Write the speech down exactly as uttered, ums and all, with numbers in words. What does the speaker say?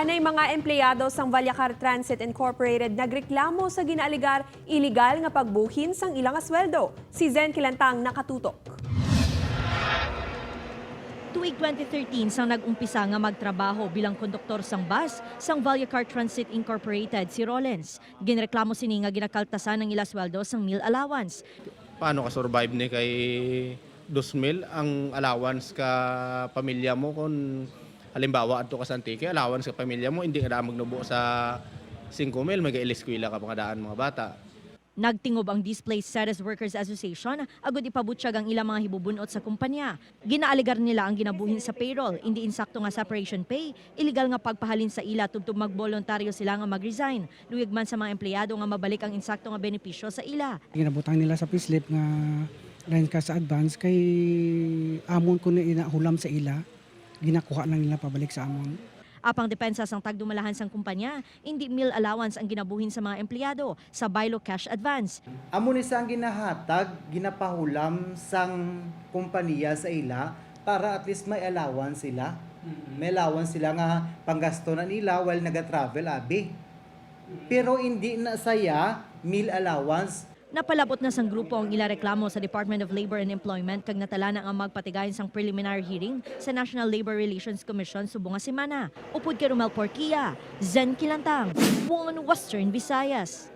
Anay mga empleyado sang Vallecar Transit Incorporated nagreklamo sa ginaalegar iligal nga pagbuhin sang ila nga sweldo. Si Zen Kilantang nakatutok. Tuig twenty thirteen sang nag-umpisa nga magtrabaho bilang konduktor sang bus sang Vallecar Transit Incorporated si Rollins. Ginreklamo sini nga ginakaltasan ang ila sweldo sang meal allowance. Paano ka survive ni kay dos mil ang allowance ka pamilya mo? Kung halimbawa adto ka sa Antique, allowance ka pamilya mo, hindi ka na magnubo sa singko mil, may eskwela ka pa nga daan mga bata. Nagtingob ang Displaced Seres Workers Association agud ipabutyag ang ilang mga hibubun-ot sa kumpanya. Ginaalegar nila ang ginabuhin sa payroll, indi insakto nga separation pay, iligal nga pagpahalin sa ila tubtob magboluntaryo sila nga mag-resign, luyag man sa mga empleyado nga mabalik ang insakto nga benepisyo sa ila. Ginabutang nila sa payslip nga lain ka sa advance kay amon ko na inahulam sa ila, ginakuha lang nila pabalik sa amon. Apang depensa sang tagdumalahan sang kumpanya, indi meal allowance ang ginabuhin sa mga empleyado, sa baylo cash advance. Amo ni sa ang ginahatag, ginapahulam sang kompanya sa ila para at least may allowance sila. May allowance sila nga panggasto na nila while naga-travel, abi. Pero hindi na saya meal allowance. Napalabot na sang grupo ang ila reklamo sa Department of Labor and Employment kag natala na nga magpatigayon sang preliminary hearing sa National Labor Relations Commission subong nga semana. Upod kay Romel Porquia, Zen Kilantang, One Western Visayas.